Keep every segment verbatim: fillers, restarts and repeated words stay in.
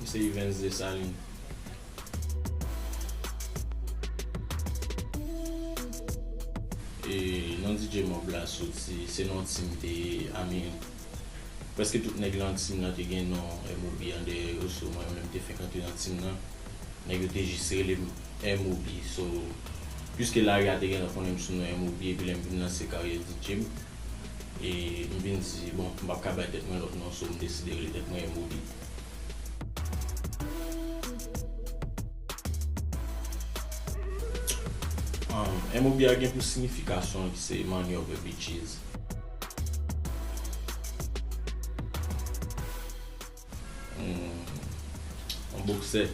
Se Evens Desalin. E non D J Mob la soti, se nan yon team te ye, I mean, prèske tout nèg lan team nan te gen non M O B an dèyè yo, so mwen menm te fenk antre nan team nan. Nèg yo te jis rele m M O B. So, piske lari a te gentan konnen m sou non M O B, epi lè m vin lanse karyè D J m, e m vin di, bon, m p ap ka bay tèt mwen lòt non, so m deside rele tèt mwen M O B. Um, M O B a gen pou siyifikasyon ki se Money Over Bitches. Hmm, yon boksè.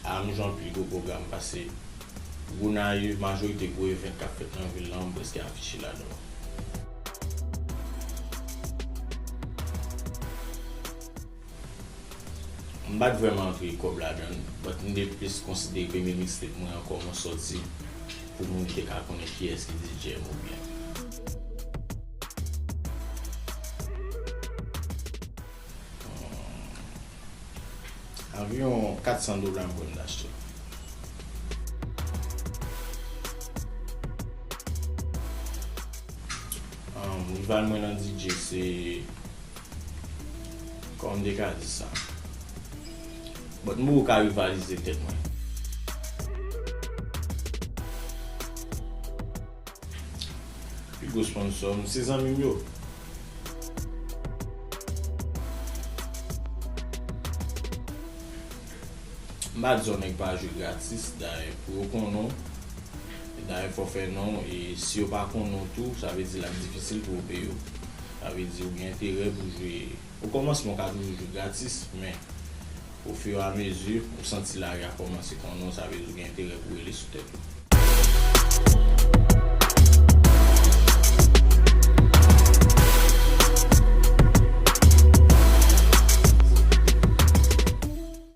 A, m jwe anpil gwo pwogram pase Gonayiv, majorite gwo event k ap fèt nan vil lan, m prèske afiche ladan. M pa t vrèman antre kòb ladan l, but m te plis konsidere premye mixtape mwen an kòm yon sòti pou moun te ka konnen kiyès ki D J M O B an. Anviwon kat san dola m kwè m t achte. Um, rival mwen nan D J se, kòman m te ka di sa? But m poko ka rivalize tèt mwen. Pi gwo sponsor m se zanmi m yo. M pa di yon nèg pa jwe gratis, dayè pou yo konnen w, dayè fò w fè non, e si yo pa konnen w tou, sa vle di l ap difisil pou yo peye w. Sa vle di ou gen enterè pou jwe. Okòmansman, ou ka toujou jwe gratis, men ofiramezi, ou santi lari a kòmanse konnen w, sa vle di ou gen enterè pou w rele sou tèt ou.